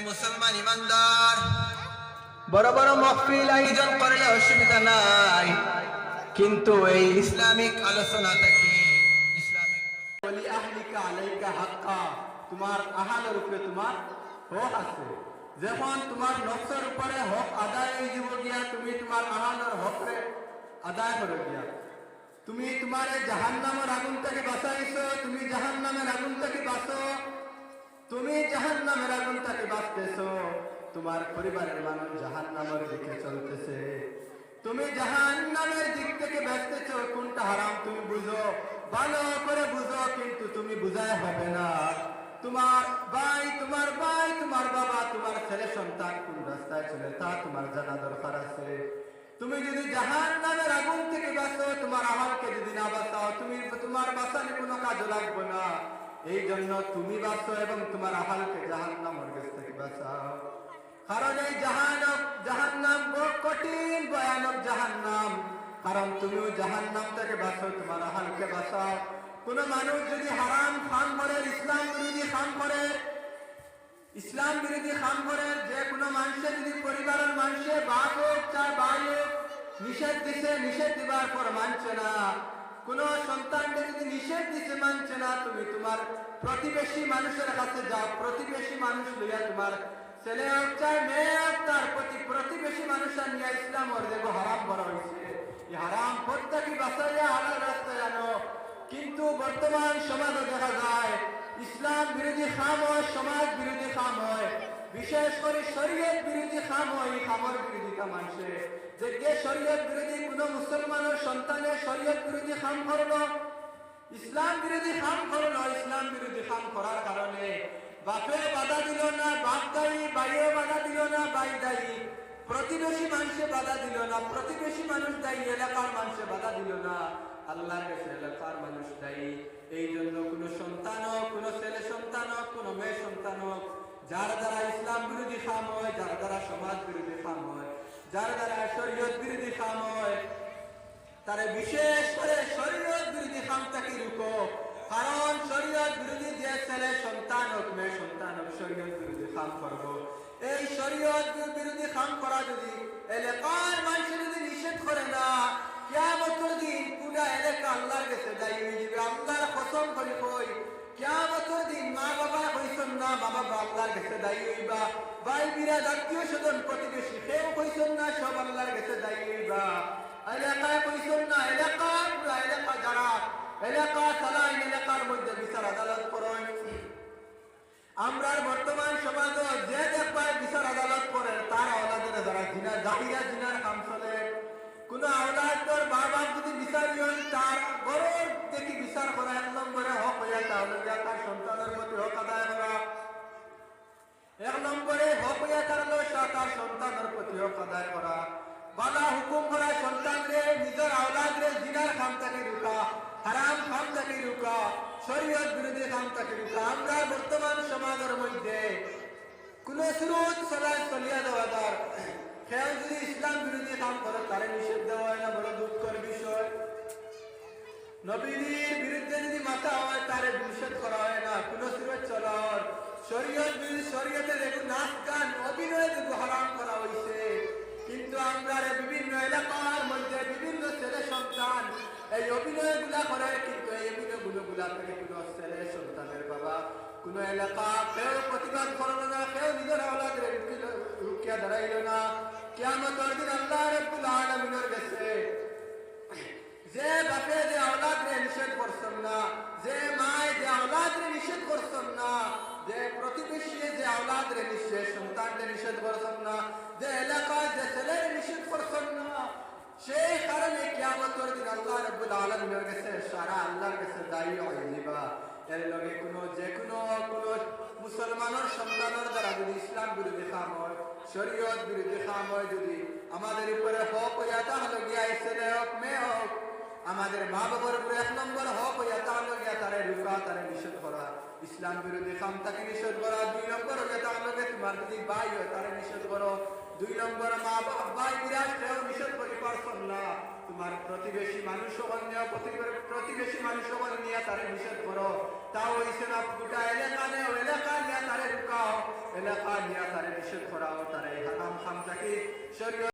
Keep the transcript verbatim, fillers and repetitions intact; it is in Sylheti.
মুসলমান ইমানদার, বড় বড় মহফিল আয়োজন করলে অসুবিধা নাই, কিন্তু এই ইসলামিক আলোচনা থাকি ইসলামিক ওয়ালি আহলিকা আলাইকা হাক্কা, তোমার আহালর উপরে তোমার হক আছে। যখন তোমার নফসর উপরে হক আদায় অই যিবো গিয়া, তুমি তোমার আহালর হকরে আদায় করো গিয়া। তুমি তোমারে জাহান্নামর আগুন থাকি বাঁচাইছো, তুমি জাহান্নামর আগুন থাকি বাঁচো। তুমি জাহান্নামর আগুন থাকি বাঁচতেছো, তোমার পরিবারের মানুষ জাহান্নামর দিকে চলতেছে। তুমি জাহান্নামর দিক থাকি বাঁচতেছো, কোনটা হারাম তুমি বুঝো, ভালো করে বুঝো, কিন্তু তুমি বুঝায় হবে না। তোমার ভাই, তোমার ভাই, তোমার বাবা, তোমার ছেলে সন্তান কোন রাস্তায় চলে তা তোমার জানা দরকার আছে। তুমি যদি জাহান্নামর আগুন থাকি বাঁচো, তোমার আহালকে যদি না বাঁচাও, তুমি, তোমার বাঁচানি কোনো কাজে লাগবে না। এই জন্য তুমি বাঁচো এবং তোমার আহালকে জাহান্নামর গেছ থাকি বাঁচাও। কারণ এই জাহান-, জাহান্নাম বড় কঠিন, ভয়ানক জাহান্নাম। কারণ তুমিও জাহান্নাম থাকি বাঁচো, তোমার আহালকে বাঁচাও। কোনো মানুষ যদি হারাম কাম করে, ইসলাম বিরোধী কাম করে, ইসলাম বিরোধী কাম করে, যে কোনো মানুষে যদি পরিবারের মানুষে, বাপ হোক চাই ভাই হোক, নিষেধ দিছে, নিষেধ দিবার পর মানছে না, কোনো সন্তানকে যদি নিষেধ দিছে মানছে না, তুমি তোমার প্রতিবেশী মানুষের কাছে যাও, প্রতিবেশী মানুষ লইয়া তোমার ছেলে হোক চাই মেয়ে হোক, তার প্রতি প্রতিবেশী মানুষ আনিয়া ইসলামর যে হারাম করা হয়েছে, এই হারাম পথ থাকি বাঁচাইয়া হালাল রাস্তায় আনো। কিন্তু বর্তমান সমাজে দেখা যায় ইসলাম বিরোধী কাম হয়, সমাজ বিরোধী কাম হয়, বিশেষ করে শরীয়ত বিরোধী কাম হয়। এই কামর বিরোধিতা মানছে যে, যে শরীয়ত বিরোধী কোনো মুসলমানের সন্তানে শরীয়ত বিরোধী কাম করলো, ইসলাম বিরোধী কাম করলো, ইসলাম বিরোধী কাম করার কারণে বাপে বাধা দিল না, বাপ দায়ী, ভাইয়ে বাধা দিল না, ভাই দায়ী, প্রতিবেশী মানুষে বাধা দিল না, প্রতিবেশী মানুষ দায়ী, এলাকার মানুষে বাধা দিল না, আল্লাহর কাছে এলাকার মানুষ দায়ী। এই জন্য কোনো সন্তান হোক, কোনো ছেলে সন্তান হোক, কোনো মেয়ে সন্তান হোক, যার দ্বারা ইসলাম বিরোধী কাম হয়, যার দ্বারা সমাজ বিরোধী কাম হয়, যার দ্বারা শরীয়ত বিরোধী কাম হয়, তারে বিশেষ করে শরীয়ত বিরোধী কাম থাকি রুকো। কারণ শরীয়ত বিরোধী যে ছেলে সন্তান হোক, মেয়ে সন্তান হোক, শরীয়ত বিরোধী কাম করবো। এই শরীয়ত বি-, বিরোধী কাম করা যদি এলাকার মানুষে যদি নিষেধ করে না, কিয়ামতর দিন পুরা এলাকা আল্লাহর কাছে দায়ী হয়ে যাবে। আল্লাহর কসম করি কই, কিয়ামতর দিন মা বাবা কইছন না, মা বাবা আল্লাহর কাছে দায়ী হইবা। ভাই বিরাদ, আত্মীয় স্বজন, প্রতিবেশী কেউ কইছন না, সব আল্লাহর কাছে দায়ী হইবা। এলাকায় কইছন না, এলাকা, পুরা এলাকা যারা এলাকা চালাইন, এলাকার মধ্যে বিচার আদালত করইন। আমরার বর্তমান সমাজও যে দেখবায় বিচার আদালত করে, তার আওলাদের যারা জিনা, জাহিরা জিনার কাম চলে। কোনো আওলাদর মা বাপ যদি বিচার হইন, তার ঘরর দেখি বিচার করা, এক নম্বরে হক হইয়া তার লগে তার সন্তানের প্রতি হক আদায় করা। এক নম্বরে হক হইয়া তার লগে তার সন্তানের প্রতি হক আদায় করা। বালা হুকুম করা সন্তানরে, নিজর আওলাদরে জিনার কাম থাকি রুকা, হারাম কাম থাকি রুকা, শরীয়ত বিরোধী কাম থাকি রুকা। আমরার বর্তমান সমাজর মধ্যে কোনো সুরত চলায় চলিয়া যাওয়া যার। কেউ যদি ইসলাম বিরোধী কাম করে, তারে নিষেধ দেওয়া হয় না, বড় দুঃখর বিষয়। নবীজির বিরুদ্ধে যদি মাতা হয়, তারে নিষেধ করা হয় না, কোনো সুরত চলার। শরীয়ত বিরোধী, শরীয়তে যেগু নাচ গান, অভিনয় যেগু হারাম করা হইছে, কিন্তু আমরার বিভিন্ন এলাকার মধ্যে বিভিন্ন ছেলে সন্তান এই অভিনয়গুলা করে, কিন্তু এই অভিনয়গুলো, গুলা থেকে কোনো ছেলে সন্তানের বাবা, কোনো এলাকা কেউ প্রতিবাদ করলো না, কেউ নিজর আওলাদরে রুকি-, রুকিয়া দাঁড়াইলো না। কিয়ামতর দিন আল্লাহ রাব্বুল আলামিনর গেছে যে বাপে যে আওলাদরে নিষেধ করছন না, যে মায় যে আওলাদরে নিষেধ করছন না, যে প্রতিবেশী যে আওলাদরে নিষেধ, সন্তানরে নিষেধ করছন না, যে এলাকায় যে ছেলেরে নিষেধ করছন না, সেই কারণে কিয়ামতর দিন আল্লাহ রাব্বুল আলামিনর গেছে, সারা আল্লাহর গেছে দায়ী হয়ে যাইবা। এর লগে কোনো, যে কোনো, কোনো মুসলমানের সন্তানের দ্বারা যদি ইসলাম বিরোধী কাম হয়, শরীয়ত বিরোধী কাম হয়, যদি আমাদের উপরে হক হইয়া তাহলে গিয়া ছেলে হোক, মেয়ে হোক, আমাদের মা বাবার উপরে এক নম্বর হক হইয়া তাহলে গিয়া তারে রুকা, তারে নিষেধ করা, ইসলাম বিরোধী কাম থাকি নিষেধ করা। দুই নম্বর হইয়া তাহলে তোমার যদি ভাই হয়, তারে নিষেধ করো। দুই নম্বর মা বাপ, ভাই বিরাট কেউ নিষেধ করি পারছন না, তোমার প্রতিবেশী মানুষ সকল নিয়ে, প্রতি-, প্রতিবেশী মানুষ সকল নিয়ে তারে নিষেধ করো। তাও অইছে না, গোটা এলাকা নেও, এলাকা নিয়া তারে রুকাও, এলাকা নিয়া তারে নিষেধ করাও, তারে এই হারাম কাম থাকি শরীয়ত